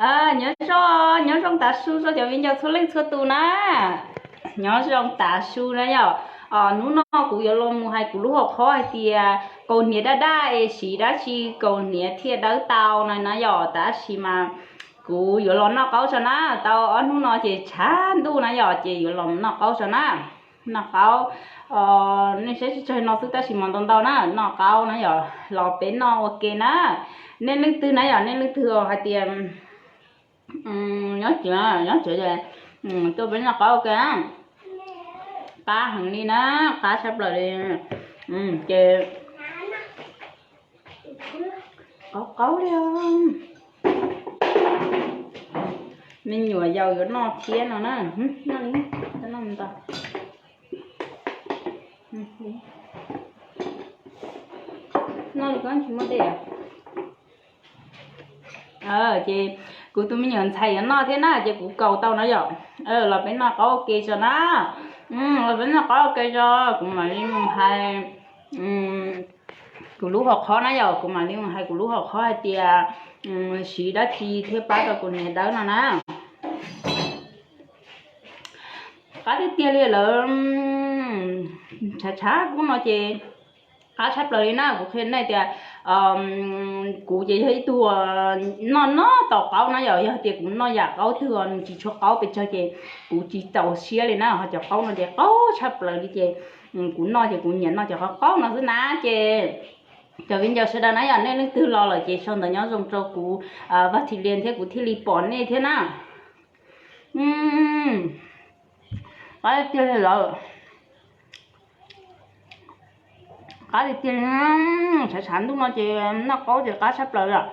Nyob zoo, nyob zoo tav su rau cov viv ncaus txhua leej txhua tus na. Nyob zoo tav su na yom. Hnub no kuv yuav los mus hais kuv lub hom qhob hais tias kaus hniav daj daj es siv dab tsi kaus hniav thiaj dawb tau no na yom. Tab sis mas kuv yuav los noj qaub tso na, tau ob hnub no ces tshav ntuj na yom, ces yuav los noj qaub tso na. Noj qaub, nej saib tsawg no xwb tab sis mas ntau ntau na, noj qaub na yom, los peb noj ua ke na. Nej leej twg na yom, nej leej twg hais tias nyob tsev, nyob tsev ces tuaj peb noj qaub ua ke na. Qab heev li na, qab tshaj plaws li. Ces qaub qaub li. Me nyuam yaus yuav noj thiab no na. Noj li, noj ntau. Noj li koj tsis muaj dej. Ces kuv tus me nyuam ntxhais yuav noj thiab na, ces kuv kaus tau na yom. Los peb noj qaub ua ke tso na. Los peb noj qaub ua ke tso, kuv mam li mus hais kuv lub hom qhob na yom, kuv mam li mus hais kuv lub hom qhob hais tias siv dab tsi thiaj pab rau kaus hniav dawb no na. Qab tiag tiag li lawm, tshav tshav kub no ces qab tshaj plaws li na. Kuv qhia nej tias kuv ces yog ib tug noj noj tau qaub na yom, yog tias kuv noj yam qaub twg nws tsis tshua qaub pes tsawg ces kuv tsis txaus siab li na. Ho cov qaub no ces qaub tshaj plaws li ces kuv noj ces kuv nyiam noj cov qaub qaub no xwb na. Ces cov viv ncaus sawv daws na yom, nej leej twg los lawm ces sau ntawv nyob zoo rau kuv Vaj Thim Lias thiab kuv thiaj li pom nej thiab na. Qab tiag tiag li lawm. Qab tiag tiag li, tshav tshav ntuj no ces noj qaub ces qab tshaj plaws lawm.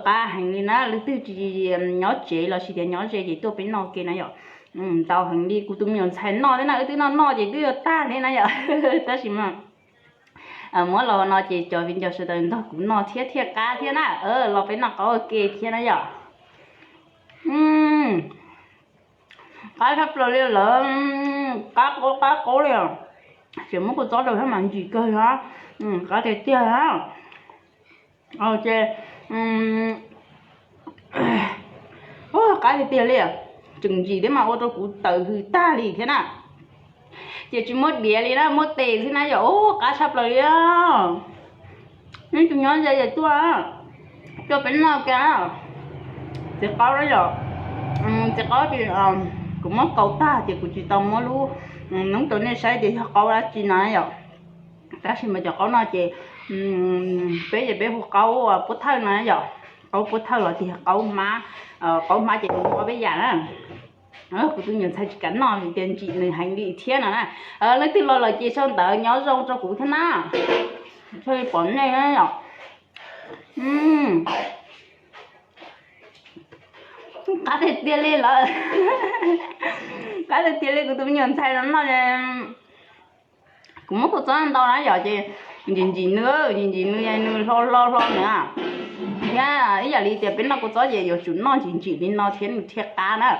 Qab heev li na, leej twg tsis nyob tsev los sis tias nyob ze ces tuaj peb noj ke na yom. Ntau heev li, kuv tus me nyuam ntxhais noj thiab na, wb twb noj noj ces twb yuav tag thiab na yom. Tab sis mas muab los no ces cov viv ncaus sawv daws nrog kuv noj thiab thiaj qab thiab na. Los peb noj qaub ua ke thiab na yom. Qab tshaj plaws li lawm, qab qaub qab qaub li. Tseem muab kua txob rau thiab mas ntsim kawg li, qab tiag tiag li. Ces qab tiag tiag li, tseem ntsim thiab mas ua rau kuv tawm hws tag li thiab na. Ces tsis muab diav li na, muab tes xwb na yom. Ub, qab tshaj plaws li. Nej tus nyob ze ces tuaj, tuaj peb noj ke. Txiv qaub na yom, txiv qaub ces kuv muab kaus tag ces kuv tsis tau muab lub noob rau nej saib tias yog qaub dab tsi no yom. Tab sis mas cov qaub no ces peb ces peb hu qaub puab thawj no yom. Qaub puab thawj los tias qaub hmab, qaub hmab ces nws muaj ob peb yam na. Kuv tus nyuam ntxhais tsis kam noj vim tias ntsim nws heev li thiab no na. Leej twg los lawm ces sau ntawv nyob zoo rau kuv thiab na. Thiaj li pom nej na yom. Qab tiag tiag li lawm. Qab tiag tiag li, kuv tus me nyuam ntxhais no noj. Kuv muab kua txob ntau na yom, ces ntsim ntsim nws, ntsim ntsim nws, nws hlo hlo hlo nws. Thiab ib yam li tias peb noj kua txob ces yuav tsum noj ntsim ntsim li no thiab nws thiaj qab na.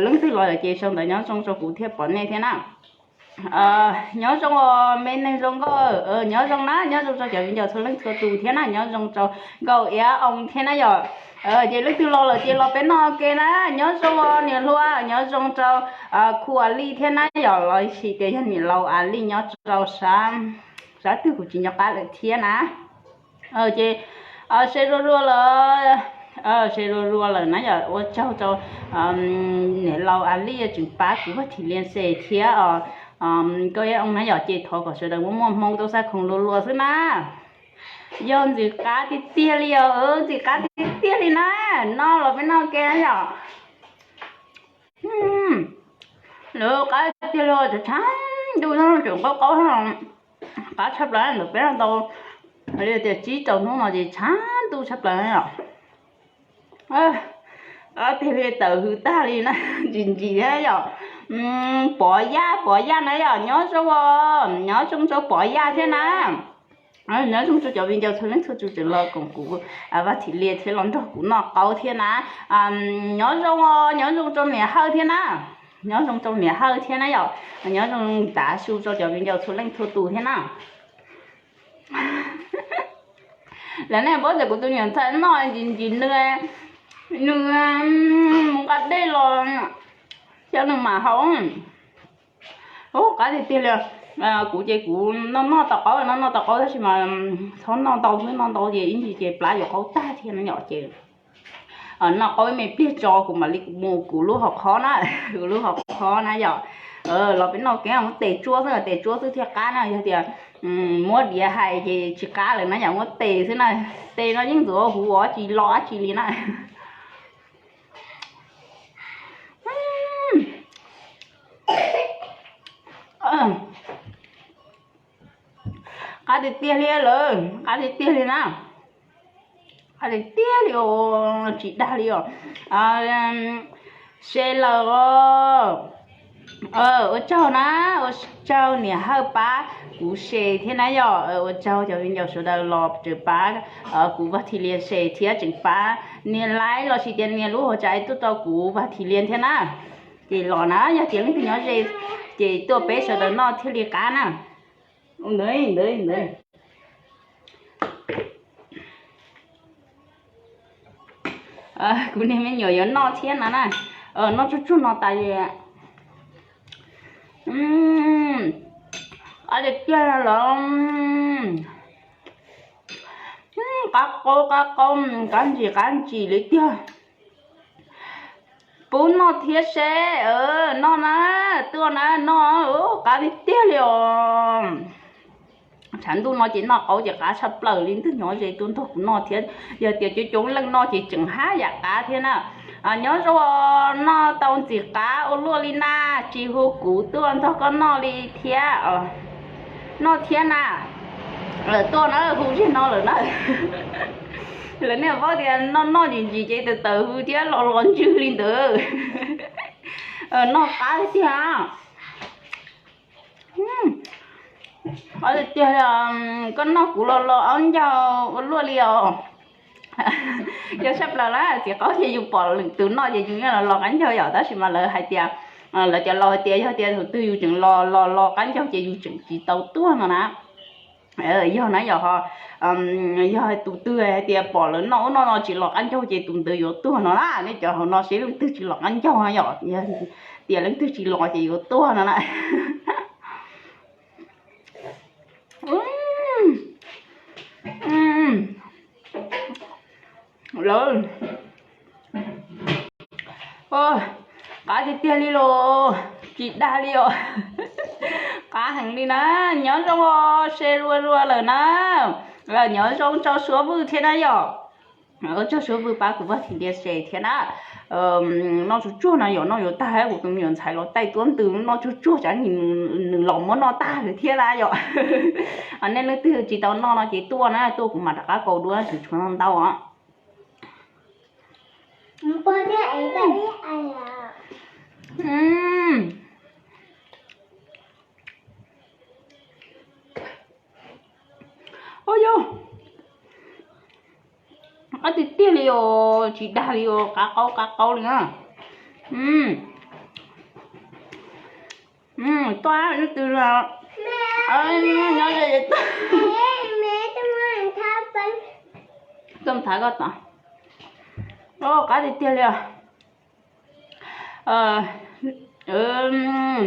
Leej twg los lawm ces sau ntawv nyob zoo rau kuv thiaj pom nej thiab na. Nyob zoo os me neeg zoo nkauj, nyob zoo na, nyob zoo rau cov viv ncaus txhua leej txhua tus thiab na, nyob zoo rau nkauj Iab Oo thiab na yom. Ces leej twg los lawm ces los peb noj ke na, nyob zoo os niam hluas, nyob zoo rau Khu A Lij thiab na yom, los sis tias yog niam laus A Lij nyob rau sab twg kuv tsis nco qab lawm thiab na. Ces se rua rua lawm, se rua rua lawm na yom, ua tsaug rau niam laus A Lij tseem pab kuv Vaj Thim Lias xes thiab os. Nkauj Iab Oo na yom, ces thov kom sawv daws muaj muaj hmoo tau xav khoom luag luag xwb na. Yog ntxim qab tiag tiag li os, ntxim qab tiag tiag li na. Noj los peb noj ke na yom. Lawv qab tiag li, tshav ntuj tseem qaub qaub, qab tshaj plaws. Ntawm peb noj tau li tias tsib rau hnub no ces tshav ntuj tshaj plaws yom. Qab tiag li, tawm hws tag li na, ntsim ntsim thiab yom. Pov Yaj, Pov Yaj na yom, nyob zoo os, nyob zoo rau Pov Yaj thiab na. Nyob zoo rau cov viv ncaus txhua leej txhua tus tseem los koom kuv Vaj Thim Lias thiab los nrog kuv noj qaub thiab na. Nyob zoo os, nyob zoo rau niam Hawj thiab na. Nyob zoo rau niam Hawj thiab na yom. Nyob zoo tav su rau cov viv ncaus txhua leej txhua tus thiab na. Lawv nej paub tias kuv tus me nyuam ntxhais noj ntsis ntsis nws, nws mus nqa dej los xyov nws mam haus. Ub, qab tiag tiag li. Kuv ces kuv noj noj tau qaub, noj noj tau qaub tab sis mas txhob noj ntau xwb, noj ntau ces ib ntsis ces plab yuav qaub tag thiab no yom. Ces noj qaub ib me pliag tso kuv mam li mus kuv lub hauv qhov na, kuv lub hauv qhov na yom. Los peb noj kev muab tes tsuab xwb, tes tsuab xwb thiaj qab na, yog tias muab diav hais ces tsis qab lawm na yom, muab tes xwb na. Tes no yeej ntxuav huv ua tsis lo dab tsi li na. Qab tiag tiag li lawm, qab tiag tiag li na. Qab tiag tiag li os, tsis dag li os. Se lawm os. Ua tsaug na, ua tsaug niam Hawj pab kuv se thiab na yom. Ua tsaug cov viv ncaus sawv daws los tseem pab kuv Vaj Thim Lias se thiab tseem pab nias like los sis tias nias lub hauv tsa tuaj rau kuv Vaj Thim Lias thiab na. Ces los na, yog tias leej twg nyob ze ces tuaj peb sawv daws noj thiaj li qab na. Ntawd, ntawd, ntawd. Kuv niag me nyuam yuav noj thiab no na. Noj tsuag tsuag no tas li. Qab tiag tiag los. Qab qaub qab qaub, qab ntsim qab ntsim li tiag. Pub noj thiab seb, noj na, tuaj na, noj, qab tiag tiag li os. Tshav ntuj no ces noj qaub ces qab tshaj plaws li, leej twg nyob ze tuaj nrog kuv noj thiab, yog tias coob coob leej noj ces tseem haj yam qab thiab na. Nyob zoo, noj tau ntxim qab ua luaj li na, tsis hu kuv tuaj nrog koj noj li thiab. Noj thiab na, lawv tuaj na, hu zig no lawm na. Lawv niaj paub tias noj noj ntsis ntsis ces tawm tawm hu thiab los los ntswg li ntawd. Noj qab tiag. Qab tiag tiag, koj noj kuv los los qaub ncaug ua luaj li os. Yog tshaj plaws na, txiv qaub ces yus pom lwm tus noj ces yus yeej los los qaub ncaug yom, tab sis mas lawv hais tias, lawv cov laus hais tias yog tias tus twg yus tseem los los los qaub ncaug ces yus tseem tsis tau tuag no na. Yog na yog ho, yog tus twg hais tias pom lawv noj ub noj no tsis los qaub ncaug ces tus ntawd yuav tuag no na. Nej cov hauv no seb leej twg tsis los qaub ncaug na yom, tias leej twg tsis los ces yuav tuag no na. Lawv, qab tiag tiag li los, tsis dag li os. Qab heev li na. Nyob zoo os, se rua rua lawm na. Nyob zoo rau Suav Vwj thiab na yom. Ua tsaug Suav Vwj pab kuv Vaj Thim Lias se thiab na. Noj tsuag tsuag no yom, noj yuav tag kuv tus me nyuam ntxhais los taij tuab ntws, noj tsuag tsuag tsam nws los muab noj tag lawm thiab na yom. Nej leej twg tsis tau noj no ces tuaj na, tuaj kuv mam rov qab kaus dua, tsis tshuav ntau os. Ua yog, qab tiag tiag li os, tsis dag li os, qab qaub qab qaub li na. Tuaj, leej twg los, nyob ze tuaj, tuaj thav koj tod. Qab tiag tiag li os.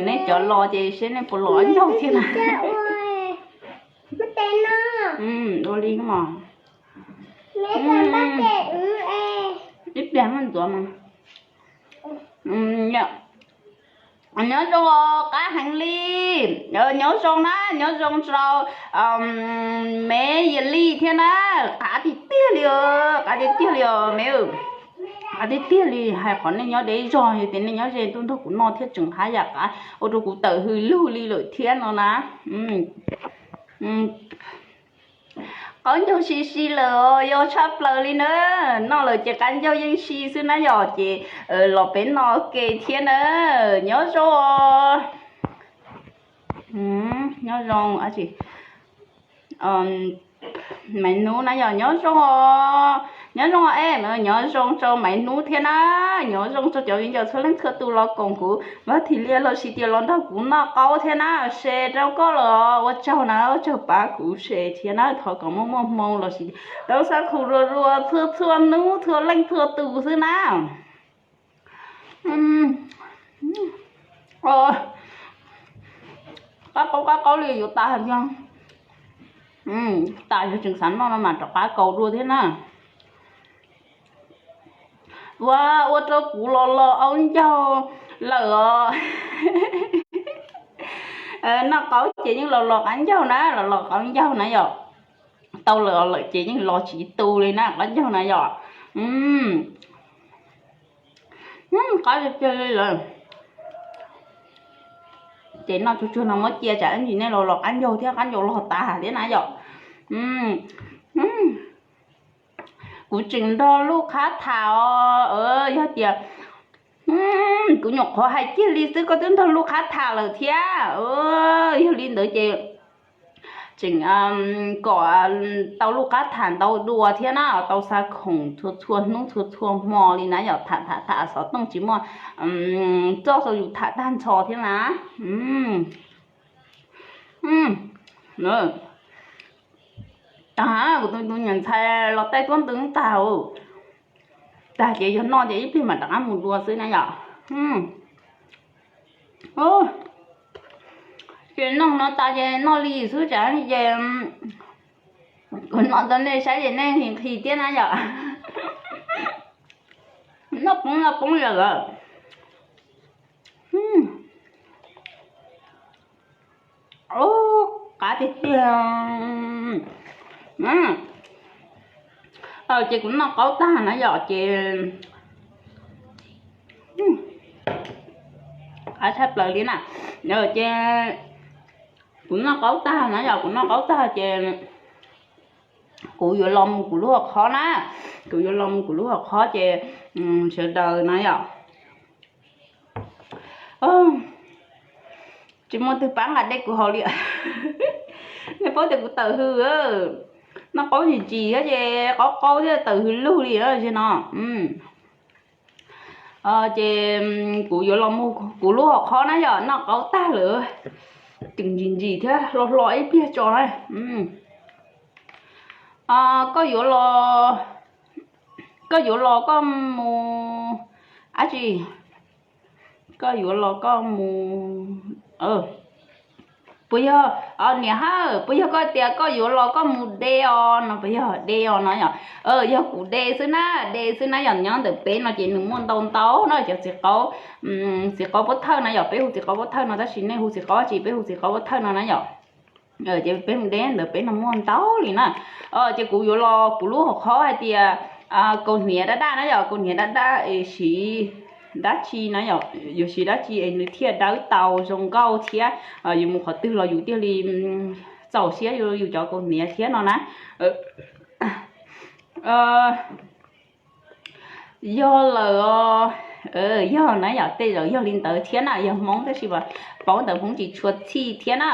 Nej cov los ces seb nej puas los qaub ncaug thiab na. Ua li mas. Ib pliag muab ntxuav mas. Nyob zoo os, qab heev li. Nyob zoo na, nyob zoo rau me Yia Lij thiab na. Qab tiag tiag li os, qab tiag tiag li os me. Qab tiag tiag li, hais qhov nej nyob deb zog, yog tias nej nyob ze tuaj nrog kuv noj thiab tseem haj yam qab ua rau kuv tawm hws lug li lawm thiab no na. Qaub ncaug si si lawm os, yog tshaj plaws li na. Noj lawm ces qab ncaug yeej si xwb na yom, ces los peb noj ke thiab na. Nyob zoo os. Nyob zoo, Maiv Hnub na yom, nyob zoo os. Nyob zoo es, nyob zoo rau Maiv Hnub thiab na, nyob zoo rau cov viv ncaus txhua leej txhua tus los koom kuv vaj thim liaj los sis tias los nrog kuv noj qaub thiab na, share rau koj los ua tsaug na, ua tsaug pab kuv share thiab na, thov kom muaj muaj hmoo los sis tau xav khum ruas ruas txhua txhua hnub txhua leej txhua tus xwb na. Qab qaub qab qaub li yuav tas tiag. Tas yog tseem xav noj no mas rov qab kaus dua thiab na. Ua, ua rau kuv los los qaub ncaug lawm os. Noj qaub ces yeej los los qaub ncaug na, los los qaub ncaug na yom. Tau lawm lawm ces yeej los tsis tu li na, qaub ncaug na yom. Qab li lawm. Ces noj tsuag tsuag no muab cia tsam ib ntsis nej los los qaub ncaug thiab, qaub ncaug los tas thiab na yom. Kuv tseem nrog lub qhab tham os, yog tias kuv nyuam qhuav hais kiag li xwb koj twb nrog lub qhab tham lawm thiab. Yog li ntawd ces tseem kom tau lub qab tham ntau dua thiab na, tau xa khoom txhua txhua hnub txhua txhua hmo li na yom, tham tham tham xov tooj tsis muaj txoj xav yus tham tag nrho thiab na. Tag, kuv tus nyuam ntxhais los taij tuab ntws tag, tag ces yog noj ces ib pliag mam rov qab mus dua xwb na yom. Ces noj no tas ces noj li xwb tsam ces kuv noj tau nej saib ces nej nqhis nqhis thiab na yom. Noj poob noj poob lawm. Qab tiag tiag. Ces kuv noj qaub tag na yom ces qab tshaj plaws li na. Ces kuv noj qaub tag na yom, kuv noj qaub tag ces kuv yuav los mus kuv lub hauv qhov na. Kuv yuav los mus kuv lub hauv qhov ces sawv daws na yom, tsis muaj twg pab nqa dej kuv haus li. Nej paub tias kuv tawm hws, noj qaub ntsim ntsim thiab ces qaub qaub thiab tawm hws lug li zaum no. Ces kuv yuav los mus kuv lub hauv qhov na yom, noj qaub tag lawm, tseem ntsim ntsim thiab hlo hlo ib pliag tso na. Koj yuav los, koj yuav los koj mus, ab tsi, koj yuav los koj mus, puas yog, niam hawm, puas yog koj tias koj yuav los koj mus de os no, puas yog de os no yom? Yog kuv de xwb na, de xwb na yom, nyob ntawm peb no ces nws muaj ntau ntau no cov txiv qaub, txiv qaub pov thawj na yom, peb hu txiv qaub pov thawj no tab sis nej hu txiv qaub tsi, peb hu txiv qaub pov thawj no na yom. Ces peb mus de ntawm peb no muaj ntau li na. Ces kuv yuav los kuv lub hauv qhov hais tias kaus hniav daj daj na yom, kaus hniav daj daj es siv dab tsi na yom, yuav siv dab tsi es nws thiaj dawb tau zoo nkauj thiab, yus mus qhov twg los yus thiaj li txaus siab yus cov kaus hniav thiab no na. Yog lawm os, yog na yom, tej zaum yog li ntawd thiab na, yog Hmoob tab sis mas paub ntawv Hmoob tsis tshua txhij thiab na.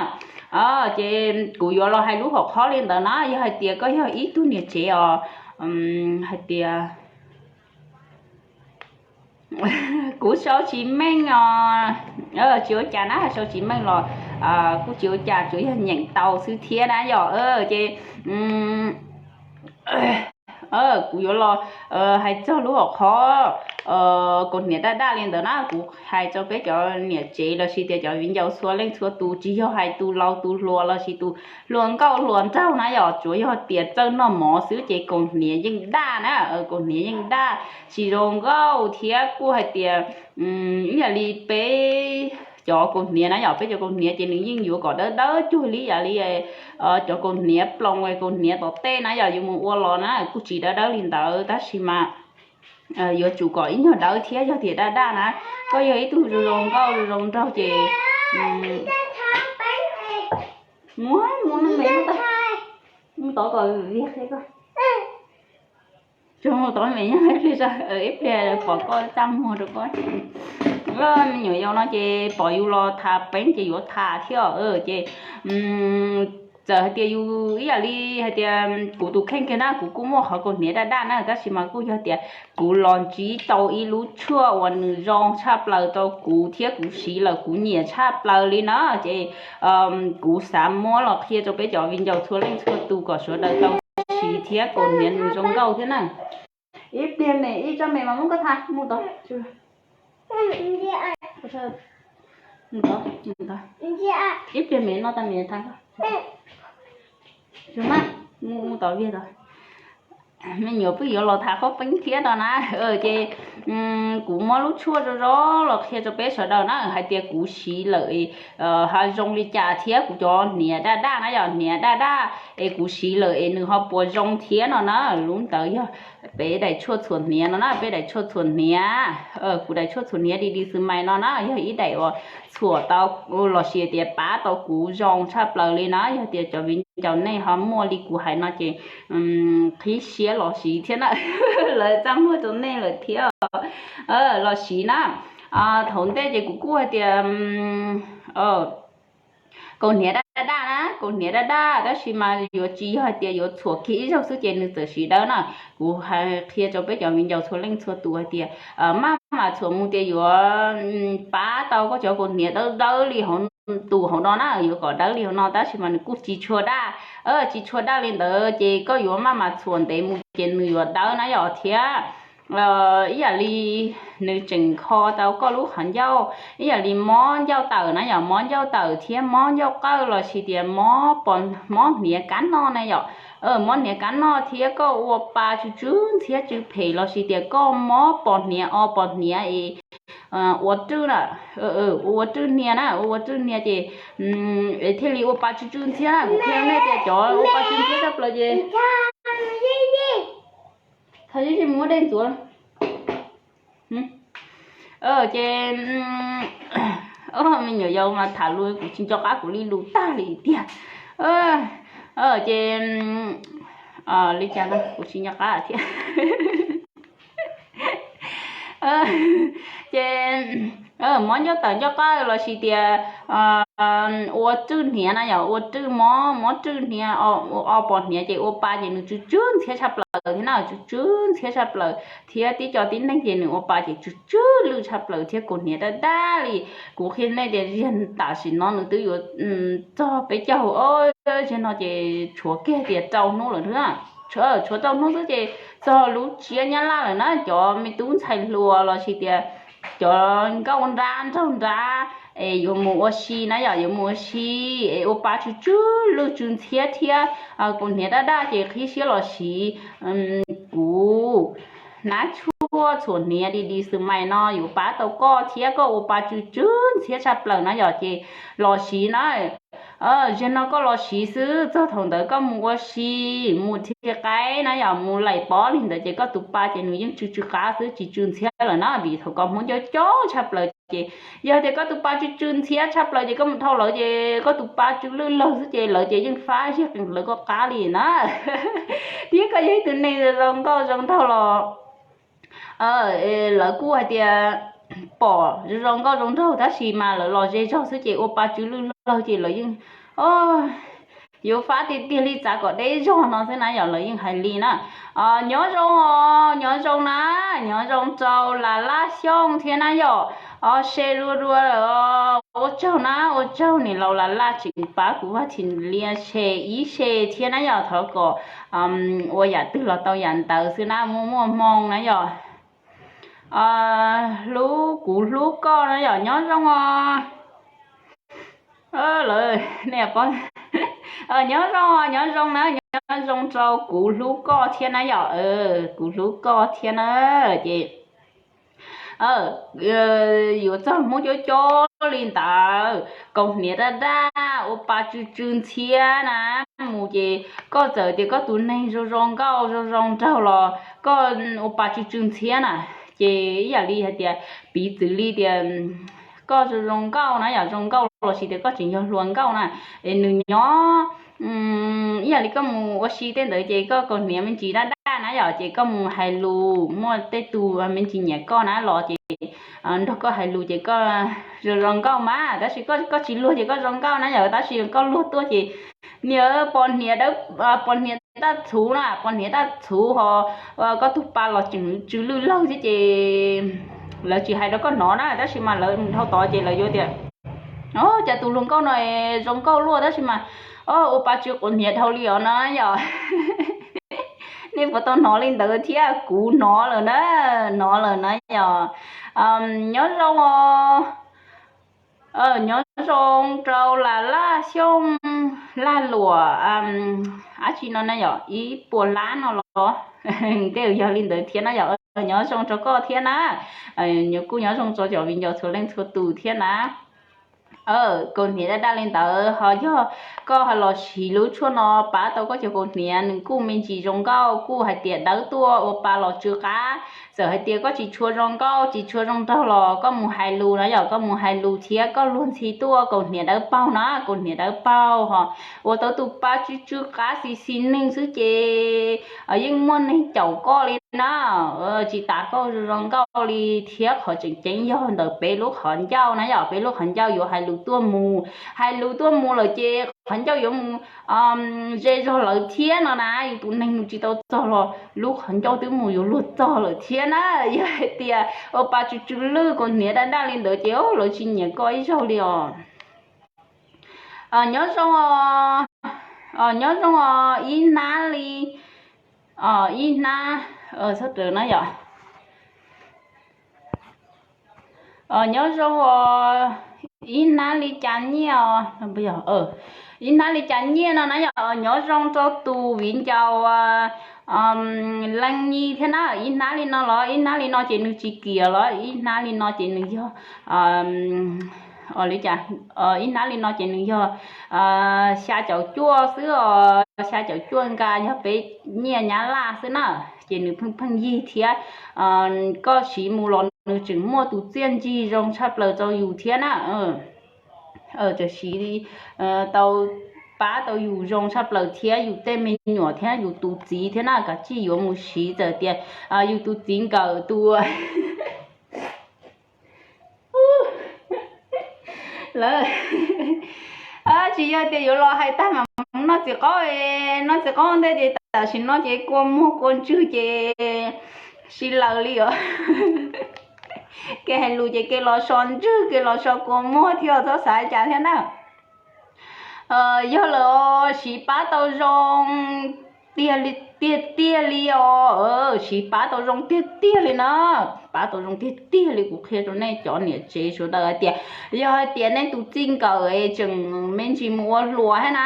Ces kuv yuav los hais lub hauv qhov li ntawd na, yog hais tias koj yog ib tug niam tsev os, hais tias kuv sau tsis meej os, tsis ua cas na, sau tsis meej los kuj tsis ua cas, tsuas yog nyeem tau xwb thiab na yom. Ces kuv yuav los hais txog lub hauv qhov kaus hniav daj daj li ntawd na, kuv hais rau peb cov niam tsev los sis tias cov viv ncaus txhua leej txhua tus, tsis yog hais tus laus tus hluas los sis tus hluas nkauj hluas nraug na yom, tsuas yog tias txawj noj mov xwb ces kaus hniav yeej daj na, kaus hniav yeej daj tsis zoo nkauj thiab kuj hais tias ib yam li peb cov kaus hniav na yom, peb cov kaus hniav ces nws yeej yuav kom dawb dawb cuag li yam li cov kaus hniav ploos, kaus hniav tom tej na yom, yuav mus ua los na kuj tsis dawb dawb li ntawd tab sis mas yuav tsum kom ib nyuag dawb thiab yog tias daj daj na. Koj yog ib tug zoo zoo nkauj zoo zoo nraug ces mus, mus no me, mus tod kom viag qhia koj. Tsuas mus tod me nyob ib pliag, ib pliag pom koj txaj muag rau koj. Me nyuam yaus no ces pom yus los tham peev ces yuav tham thiab ces txawm hais tias yus ib yam li hais tias kuv tus kheej kiag na kuv kuj muaj qhov kaus hniav daj daj na, tab sis mas kuj yog tias kuv los ntsib tau ib lub tshuaj uas nws zoo tshaj plaws rau kuv thiab kuv siv lawm kuv nyiam tshaj plaws li na. Ces kuv xav muab los qhia rau peb cov viv ncaus txhua leej txhua tus kom sawv daws tau siv thiab kaus hniav nws zoo nkauj thiab na. Ib pliag me ib tsob me mas muab koj tha mus tod. Ib pliag me noj tag me tha. Mus tod viag tod. Me nyuam pwj yuav los tham qhob peeb thiab no na. Ces kuv muab lub tshuaj zoo zoo los qhia rau peb sawv daws na hais tias kuv siv lawm ho zoo li cas thiab kuv cov hniav daj daj na yom, hniav daj daj es kuv siv lawm es nws ho puas zoo thiab no na. Lub ntawd yog peb daim tshuaj txhuam hniav no na, peb daim tshuaj txhuam hniav, kuv daim tshuaj txhuam hniav D D Smile no na yog ib daim uas txhuam tau los sis tias pab tau kuv zoo tshaj plaws li na. Yog tias cov viv ncaus nej ho muaj li kuv hais no ces qhib siab los siv thiab na, lawv txaj muag rau nej lawm thiab. Los siv na. Thaum ntej ces kuv kuj hais tias kaus hniav daj daj na, kaus hniav daj daj tab sis mas yuav tsis yog hais tias yuav txhuam kiag ib zaug xwb ces nws txawm siv dawb na. Kuv hais qhia rau peb cov viv ncaus txhua leej txhua tus hais tias maj mam txhuam mus tias yuav pab tau koj cov kaus hniav dawb dawb li hauv tus hauv no na, yuav kom dawb li hauv no tab sis mas nws kuj tsis tshua daj, tsis tshua daj li ntawd ces koj yuav maj mam txhuam ntev mus ces nws yuav dawb na yom thiab ib yam li nws tseem kho tau koj lub qhov ncauj, ib yam li mob ncauj tawm na yom, mob ncauj tawm thiab mob ncauj qawj los sis tias mob, mob hniav kab noj na yom. Mob hniav kab noj thiab koj ua pa tsw tsw ntxhiab tsw phem los sis tias koj mob pos hniav o pos hniav es ua rwj na, ua rwj hniav na, ua rwj hniav ces thiaj li ua pa tsw tsw ntxhiab na. Kuv qhia nej tias cov ua pa tsw ntxhiab tshaj plaws ces tha mus muab dej ntxuav. Ces me nyuam yaus mas tham lus kuv tsis nco qab kuv li lus tag li tiag. Ces li cas no kuv tsis nco qab thiab. Ces mob ncauj tawm ncauj qawj los sis tias ua rwj hniav na yom, ua rwj mob, mob rwj hniav, o pos hniav ces ua pa ces nws tsw tsw ntxhiab tshaj plaws thiab na, tsw tsw ntxhiab tshaj plaws thiab tib co tib neeg ces nws ua pa ces tsw tsw lwj tshaj plaws thiab kaus hniav daj daj li. Kuv qhia nej tias tam sim no nws twb yuav txog peb caug, zaum no ces tshuav kiag tias rau hnub lawm, tshuav rau hnub xwb ces txog lub tsiab nyab laj lawm na, cov me tub ntxhais hluas los sis tias cov nkauj nrab nraug nrab es yuav mus ua si na yom, yuav mus ua si es ua pa tsw tsw lwj tsw ntxhiab thiab kaus hniav daj daj ces qhib siab los siv kuv hnab tshuaj txhuam hniav D D Smile no yuav pab tau koj thiab koj ua pa tsw tsw ntxhiab tshaj plaws na yom ces los siv na. Zaum no koj los siv xwb, txog thaum ntawd koj mus ua si, mus thi qaib na yom, mus laim pob li ntawd ces koj tus pa ces nws yeej tsw tsw qab xwb, tsis tsw ntxhiab lawm na, vim thaum koj hmoov coob coob tshaj plaws ces yog tias koj tus pa tsw tsw ntxhiab tshaj plaws ces koj mus dhau lawv ces koj tus pa tsw lwj lawg xwb ces lawv ces yeej fab zig qees hlawv koj qab li na. Thiab koj yog ib tug neeg zoo nkauj zoo nraug los lawv kuj hais tias pom zoo nkauj zoo nraug tab sis mas lawv los ze zog xwb ces ua pa tsw lwj lawg ces lawv yeej yuav fab tiag tiag li txav kom deb zog no xwb na yom, lawv yeej hais li na. Nyob zoo os, nyob zoo na, nyob zoo rau Las Laj Xyooj thiab na yom. O se lua dua lawm, ua tsaug na, ua tsaug niam laus Las Laj tseem pab kuv Vaj Thim Lia se ib se thiab na yom, thov kom ua yam twg los tau yam ntawd xwb na, muaj muaj hmoo na yom. Hlub, kuv hlub koj na yom, nyob zoo os. Lawv, nej, nyob zoo, nyob zoo na, nyob zoo rau kuv hlub koj thiab na yom, kuv hlub koj thiab na. Ces yuav txog hmoov coob coob li ntawd, kaus hniav daj daj, ua pa tsw tsw ntxhiab na, mus ces koj txawm tias koj tus neeg zoo zoo nkauj zoo zoo nraug los koj ua pa tsw tsw ntxhiab na, ces ib yam li hais tias piv txwv li tias koj zoo zoo nkauj na yom, zoo nkauj los sis tias koj tseem yog hluas nkauj na, es nws nyob ib yam li koj mus ua si tej ntawd ces koj kaus hniav me ntsis daj daj na yom, ces koj mus hais lus muaj tej tus me ntsis nyiam koj na los ces nrog koj hais lus ces koj zoo zoo nkauj mas, tab sis koj tsis luag ces koj zoo nkauj na yom, tab sis koj luag tuaj ces Niam, pos hniav dawb, pos hniav taj txhuv na, pos hniav taj txhuv ho koj tug pa los tseem tsw lwj lawg thiab ces lawv tsis hais rau koj hnov na, tab sis mas lawv dhau tod ces lawv yuav tias, o, cas tus hluas nkauj no zoo nkauj luaj tab sis mas, o, ua pa tsw quav hniav dhau li os na yom. Nej puas tau hnov li ntawd thiab? Kuv hnov lawm na, hnov lawm na yom. Nyob zoo os. Nyob zoo rau Las Laj Xyooj, Laj Luam, dab tsi no na yom, ib puas lab no los tej yog li ntawd thiab na yom. Nyob zoo rau koj thiab na. Kuj nyob zoo rau cov viv ncaus txhua leej txhua tus thiab na. Kaus hniav daj daj li ntawd ho yog koj ho los siv lub tshuaj no pab tau koj cov kaus hniav, nws kuj me ntsis zoo nkauj, kuj hais tias dawb tuaj ua pa los tsw qab. Txawm hais tias koj tsis tshua zoo nkauj tsis tshua zoo nraug los koj mus hais lus na yom, koj mus hais lus thiab koj luag ntxhi tuaj kaus hniav dawb paug na, kaus hniav dawb paug ho ua tau tus pa tsw tsw qab xis xis neeg xwb ces yeej muaj neeg caum koj li na. Tsis tas koj zoo nkauj li thiab qhov tseem ceeb yog ntawm peb lub qhov ncauj na yom, peb lub qhov ncauj yuav hais lus tuaj mus, hais lus tuaj mus lawm ces qhov ncauj yuav mus ze zog lawv thiab no na. Yus tus neeg mus tsis tau txog los lub qhov ncauj twb mus yuav luag txog lawm thiab na. Yog hais tias ua pa tsw tsw lwj kaus hniav daj daj li ntawd ces lawv tsis nyiam koj ib zaug li os. Nyob zoo, nyob zoo os, ib hnab li, ib hnab, txhob raws na yom. Nyob zoo os, ib hnab li cas nyiaj os, ib hnab li cas nyiaj no na yom. Nyob zoo rau tus viv ncaus Leej Nyi thiab na. Ib hnab li no los ib hnab li no ces nws tsis kiam los ib hnab li no ces nws yog, li cas, ib hnab li no ces nws yog xya caum cuaj xwb os, xya caum cuaj nka yog peb nyiaj Nyab Laj xwb na. Ces nws pheej pheej yig thiab, koj siv mus los nws tseem muaj tus txiaj ntsig zoo tshaj plaws rau yus thiab na. Txawm siv tau, pab tau yus zoo tshaj plaws thiab yus tej me nyuam thiab yus tus txiv thiab na, kav tsij yuav mus siv. Txawm tias yus tus txiv nkawm tus lawv, tsis yog tias yuav los hais tag mas noj txiv qaub, noj txiv qaub ntej ces tam sim no ces kua muag kua ntswg ces sib laws li os. Kev hais lus ces kev los so ntswg kev los so kua muag thiab, txhob xav cas thiab na. Yog lawm, siv pab tau zoo tiag tiag li os, siv pab tau zoo tiag tiag li na. Pab tau zoo tiag tiag li, kuv qhia rau nej cov niam tsev sawv daws hais tias yog hais tias nej tus txij nkawm tseem me ntsis mus ua hluas thiab na,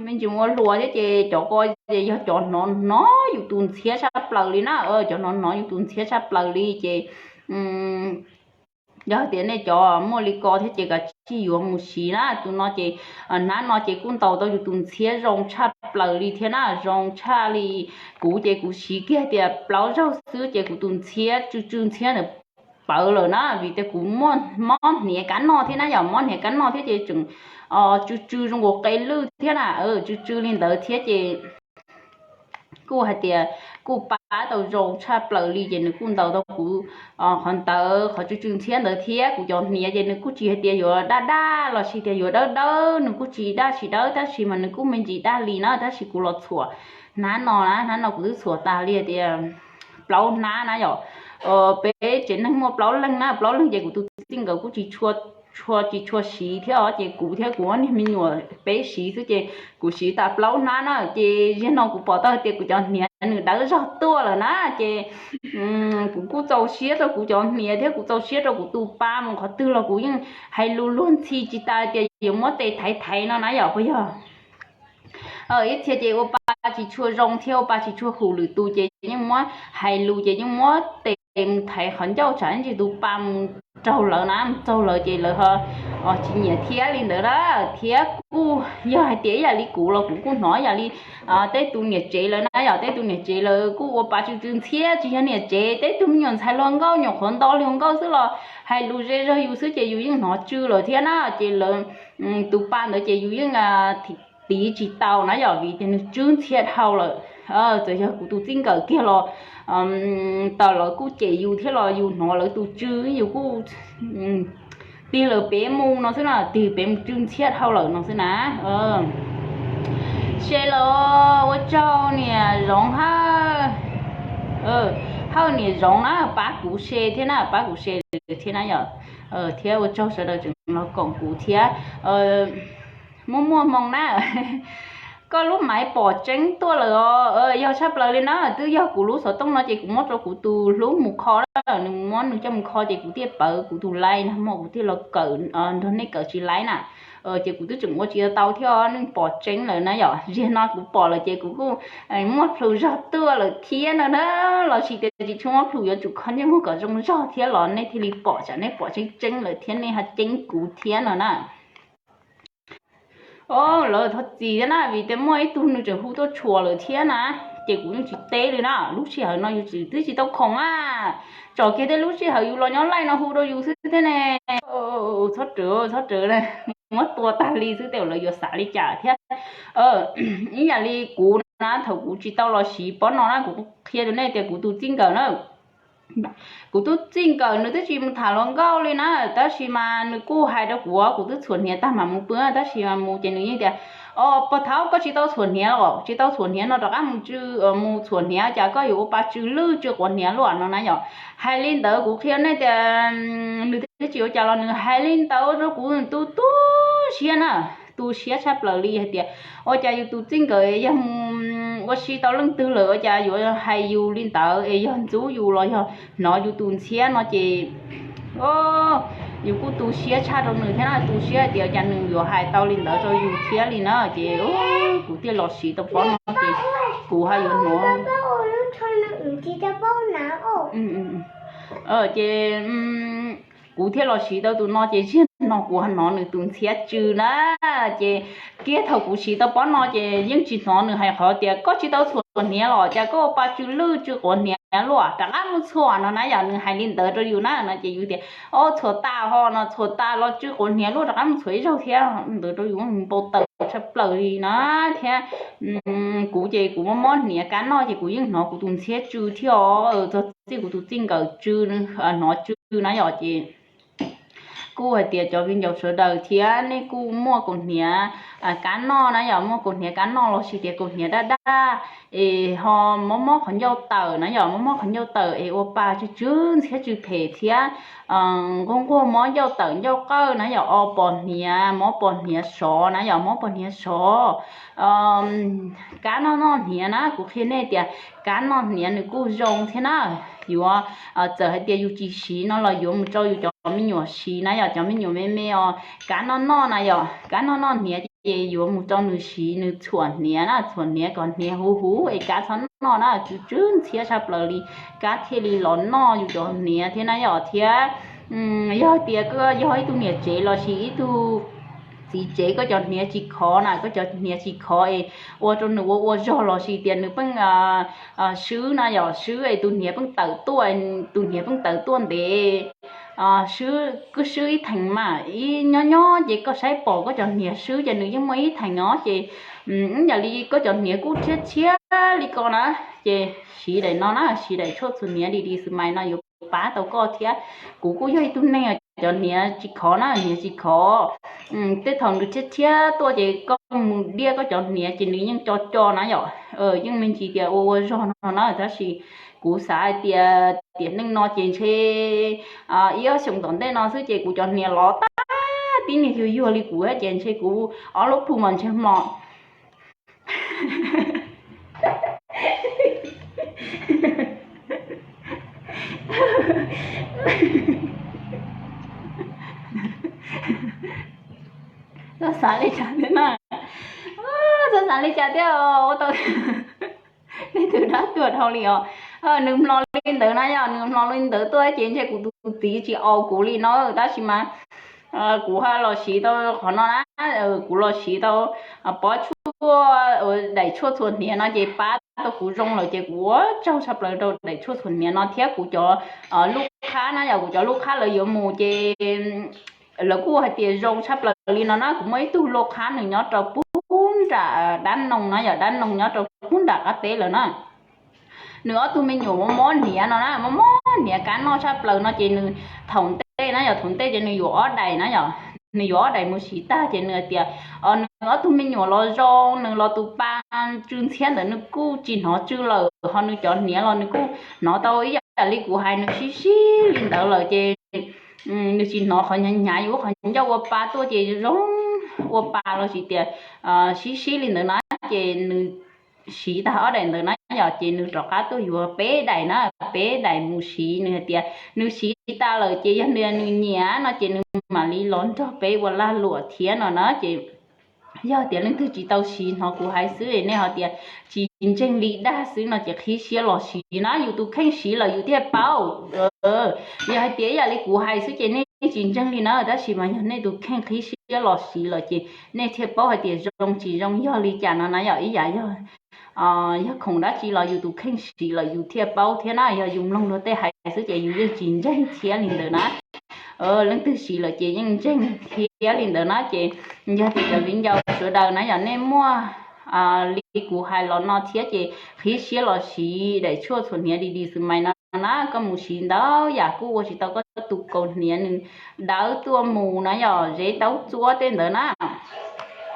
me ntsis mus ua hluas thiab ces cov ko ces yog cov hnov hnov yus tus ntxhiab tshaj plaws li na, cov hnov hnov yus tus ntxhiab tshaj plaws li ces yog tias nej cov muaj li ko thiab ces kav tsij yuav mus siv na. Tus no ces, hnab no ces kuj ntaus tau yus tus ntxhiab zoo tshaj plaws li thiab na, zoo tshaj li. Kuv ces kuv siv kiag tias plaub zaug xwb ces kuv tus ntxhiab tsw tsw ntxhiab ntawd pawv lawm na, vim tias kuv muaj mob hniav kab noj thiab na yom, mob hniav kab noj thiab ces tseem tsw tsw zoo nkaus qe lwj thiab na, tsw tsw li ntawd thiab ces kuj hais tias kuj pab tau zoo tshaj plaws li ces nws kuj ntaus tau kuv qhov ntawd, qhov tsw tsw ntxhiab ntawd thiab kuv cov hniav ces nws kuj tsis hais tias yuav daj daj los sis tias yuav dawb dawb, nws kuj tsis daj tsis dawb tab sis mas nws kuj me ntsis daj li na, tab sis kuv los txhuam hnab no na, hnab no kuv twb txhuam tas li hais tias plaub hnab na yom. Peb tsev neeg muaj plaub leeg na, plaub leeg ces kuv tus txij nkawm kuj tsis tshua, tsis tshua siv thiab os, ces kuv thiab kuv ob niag me nyuam peb siv xwb ces kuv siv tas plaub hnab na, ces zaum no kuv pom tau tias kuv cov hniav nws dawb zog tuaj lawm na, ces kuv kuj txaus siab rau kuv cov hniav thiab kuv txaus siab rau kuv tus pa mus qhov twg los kuv yeej hais lus luag ntxhi tsis tas tias yuav muab tes thaiv thaiv no na yom, puas yog? Ib txhia ces ua pa tsis tshua zoo thiab ua pa tsis tshua hum lwm tus ces yeej muab hais lus ces yeej muab tes mus thaiv qhov ncauj tsam ntsis tus pa mus raug lawv na, mus raug lawv ces lawv ho tsis nyiam thiab li ntawd na. Thiab kuj yog hais tias ib yam li kuv los kuv kuj hnov ib yam li tej tus niam tsev lawv na yom, tej tus niam tsev lawv kuj ua pa tsw tsw ntxhiab, tsis yog niam tsev, tej tug me nyuam ntxhais hluas nkauj nyuam qhuav nto hluas nkauj xwb los hais lus ze zog yus xwb ces yus yeej hnov tsw lawm thiab na, ces lawv tus pa ntawd ces yus yeej tiv tsis tau na yom, vim tias nws tsw ntxhiab dhau lawm. Txawm yog kuv tus txij nkawm kiag los tawm lawv kuj cem yus thiab los yus hnov lawv tus tsw yus kuj tig lawv pem mus no xwb na, tig pem mus tsw ntxhiab dhau lawm no xwb na. Share los ua tsaug niam Zoov Hawj, Hawj niam Zoov na, pab kuv share thiab na, pab kuv share thiab na yom. Thiab ua tsaug sawv daws tseem los koom kuv thiab. Muaj muaj hmoo na, koj lub maiv pom tseeb tuaj lawm os. Yog tshaj plaws li na, twb yog kuv lub xov tooj no ces kuv muab rau kuv tus hlub mus kho na, nws muab nws coj mus kho ces kuv thiaj pawv kuv tus laib na, muaj kuv thiaj los kawm nrog nej kawm tsis laib na. Ces kuv twb tseem ua tsis tau thiab, nej pom tseeb lawm na yom. Ziag no kuv pom lawm ces kuv kuj muaj plhus zog tuaj lawm thiab no na. Los sis tias tsis tshua muaj plhus, yuav tsum kho ntsej muag kom zoo zog thiab los nej thiaj li pom, tsam nej pom tseeb tseeb lawm thiab nej ho ceeb kuv thiab no na. Lawv thov txim thiab na, vim tias muaj ib tug nws tseem hu tuaj tshuam lawm thiab na, ces kuv yeej tsis teb li na. Lub sij hawm no yus twb tsis tau khoom a, tsom kiag tej lub sij hawm yus los nyob laij no hu rau yus xwb thiab ne. Txhob rawv, txhob rawv, muab tua tag li xwb tej lawv yuav xav li cas thiab. Ib yam li kuv na, thaum kuv tsis tau los siv pob no na, kuv qhia rau nej tias kuv tus txij nkawm na, kuv tus txij nkawm nws twb tsis mus tham hluas nkauj li na, tab sis mas nws kuj hais rau kuv, kuv twb txhuam hniav tag mam mus pw, tab sis mas mus ces nws yeej tias, o, pog thaub, koj tsis tau txhuam hniav los? Tsis tau txhuam hniav no rov qab mus tsw, mus txhuam hniav, cas koj yuav ua pa tsw lwj tsw quav hniav luaj no na yom. Hais li ntawd kuv qhia nej tias nws twb tsis ua cas los nws hais li ntawd rau kuv tu tu siab na, tu siab tshaj plaws li hais tias, ua cas yus tus txij nkawm yog mus ua si tau leej twg lawm ua cas yuav hais yus li ntawd es yog ntxub yus los yog hnov yus tus ntxhiab no ces yus kuj tu siab tshaj rau nws thiab na, tu siab hais tias cas nws yuav hais tau li ntawd rau yus thiab li na. Ces kuv thiaj los siv tau pob no ces kuv ho yuav hnov ces kuv thiaj los siv tau tus no ces ziag no kuv ho hnov nws tus ntxhiab tsw na. Ces kiag thaum kuv siv tau pob no ces yeej tsis hnov nws hais qhov tias koj tsis tau txhuam hniav los cas koj ua pa tsw lwj tsw quav hniav luaj, rov qab mus txhuam no na yom. Nws hais li ntawd rau yus na no ces yus tias, o, txhuam tas ho no, txhuam tas los tsw quav hniav luaj, rov qab mus txhuam ib zaug thiab. Ntawd rau yus npau taws tshaj plaws li na thiab. Kuv ces kuv mob mob hniav kab noj ces kuv yeej hnov kuv tus ntxhiab tsw thiab os. Txog txij kuv tus txij nkawm tsw, hnov tsw na yom ces kuj hais tias cov viv ncaus sawv daws thiab nej kuj muaj kaus hniav kab noj na yom, muaj kaus hniav kab noj los sis tias kaus hniav daj daj es ho mob mob qhov ncauj tawm na yom, mob mob qhov ncauj tawm es ua pa tsw tsw ntxhiab tsw phem thiab nquag nquag mob ncauj tawm ncauj qawj na yom, o pos hniav, mob pos hniav sov na yom, mob pos hniav sov. Kab noj noj hniav na, kuv qhia nej tias kab noj hniav nws kuj zoo thiab na. Yuav, txawm hais tias yus tsis siv no los yuav mus rau yus cov me nyuam siv na yom, cov me nyuam me me os. Kab noj noj na yom, kab noj noj hniav ces yuav mus rau nws siv, nws txhuam hniav na, txhuam hniav kom hniav huv huv es kab txhob noj na, tsw tsw ntxhiab tshaj plaws li, kab thiaj li los noj yus cov hniav thiab na yom. Thiab yog tias koj yog ib tug niam tsev los sis ib tug txiv tsev koj cov hniav tsis khov na, koj cov hniav tsis khov es ua rau nws ua ua zog los sis tias nws pheej swb na yom, swb es tus hniav pheej tawm tuaj, tus hniav pheej tawm tuaj ntev, swb, koj swb ib theem mas ib nyob nyob ces koj saib pom koj cov hniav swb ces nws yeej muaj ib theem os ces ib yam li koj cov hniav kuj tshiab tshiab li ko na, ces siv daim no na, siv daim tshuaj txhuam hniav D D Smile no yuav pab tau koj thiab. Kuv kuj yog ib tug neeg cov hniav tsis khov na, hniav tsis khov. Tej thaum nws tshiab tshiab tuaj ces koj mus diaj koj cov hniav ces nws yeej co co na yom, yeej me ntsis tias ua ua zog no na, tab sis kuv xav hais tias tiam neej no ces ntshe ib ob xyoos tom ntej no xwb ces kuv cov hniav lov tag tib niag yuag yuag li kuv ces ntshe kuv ob lub plhu mas ntshe hmo Txhob xav li cas thiab na, txhob xav li cas thiab ua tau nej tus dab tuag dhau li os. Nws mloog li ntawd na yom, nws mloog li ntawd tuaj ces ntshe kuv tus txiv tsis au kuv li no, tab sis mas kuv ho los siv tau qhov no na, kuv los siv tau pob tshuaj daim tshuaj txhuam hniav no ces pab tau kuv zoo lawm ces kuv ua tsaug tshaj plaws rau daim tshuaj txhuam hniav no thiab kuv cov lub qhab na yom, kuv cov lub qhab lawv yuav mus ces lawv kuj hais tias zoo tshaj plaws li no na. Kuv muaj ib tug lub qhab nws nyob rau pub nram dab noog na yom, dab noog nyob rau pub nram qab teb lawm na. Nws ob tug me nyuam mob hniav no na, mob mob hniav kab noj tshaj plaws no ces nws thaum ntej na yom, thaum ntej ces nws yuav ob daim na yom, nws yuav ob daim mus siv tag ces nws hais tias nws nws ob tug me nyuam los zoo, nws los tus pa tsw ntxhiab ntawd nws kuj tsis hnov tsw lawm, ho nws cov hniav los nws kuj hnov tau ib yam li kuv hais, nws sib sib li ntawd lawm ces nws tsis hnov qhov hnyav hnyav yus qhov ncauj ua pa tuaj ces zoo ua pa los sis tias sib sib li ntawd na, ces nws siv tag ob daim ntawd na yom, ces nws rov qab tuaj yuav peb daim na, peb daim mus siv. Nws hais tias nws siv tas lawm ces yog nws nyiam no ces nws mam li los nrog peb ua lag luam thiab no na. Ces yog tias leej twg tsis tau siv, hnov kuv hais xwb nej ho tias tsis ntseeg li dag xwb no ces qhib siab los siv na, yus tus kheej siv lawm yus thiaj paub. Yog hais tias ib yam li kuv hais xwb ces nej tsis ntseeg li na, tab sis mas yog nej tus kheej qhib siab los siv lawm ces nej thiaj paub hais tias zoo tsis zoo yog li cas no na yom. Ib yam yog yog khoom dab tsi los yus tus kheej siv lawm yus thiaj paub thiab na, yog yus mloog luag tej hais xwb ces yus yeej tsis ntseeg thiab li ntawd na. Leej twg siv lawm ces yeej ntseeg thiab li ntawd na. Ces yog tias cov viv ncaus sawv daws na yom, nej muaj li kuv hais los no thiab ces qhib siab los siv daim tshuaj txhuam hniav D D Smile no na, koj mus siv ntau yam kuj ua tsis tau koj tus kaus hniav nws dawb tuaj mus na yom, zeb taub txuab tej ntawd na.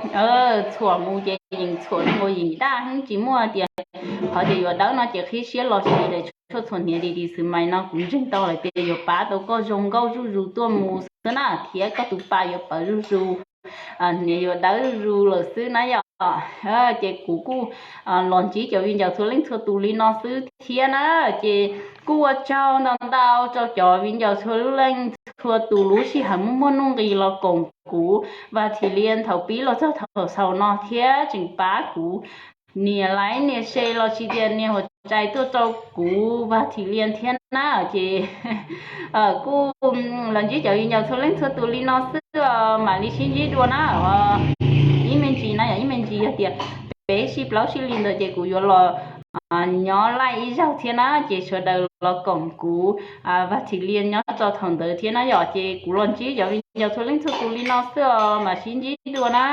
Txhuam mus ces yeej txhuam zoo ua yim daj heev, tsis muaj tias qhov tias yuav dawb no ces qhib siab los siv daim tshuaj txhuam hniav D D Smile no, kuv ntseeg tau lawm tias yuav pab tau koj zoo nkauj zuj zus tuaj mus xwb na, thiab koj tus pa yuav pawv zuj zus, hniav yuav dawb zuj zus lawm xwb na yom. Ces kuv kuj los ntsib cov viv ncaus txhua leej txhua tus li no xwb thiab na. Ces kuj ua tsaug ntau ntau rau cov viv ncaus txhua leej txhua tus lub sij hawm muaj muaj nuj nqis los koom kuv Vaj Thim Lias thaum pib los txog thaum xaus no thiab tseem pab kuv nias like nias share los sis tias nias huam txhais tuaj rau kuv Vaj Thim Lias thiab na. Ces kuj los ntsib cov viv ncaus txhua leej txhua tus li no xwb, mam li sib ntsib dua na. Ib me ntsis na yom, ib me ntsis yog tias peb sib plaub sib li ntawd ces kuv yuav los nyob live ib zaug thiab na, ces sawv daws los koom kuv Vaj Thim Lias nyob rau thaum ntawd thiab na yom. Ces kuv los ntsib cov viv ncaus txhua leej txhua tus li no xwb os, mam sib ntsib dua na.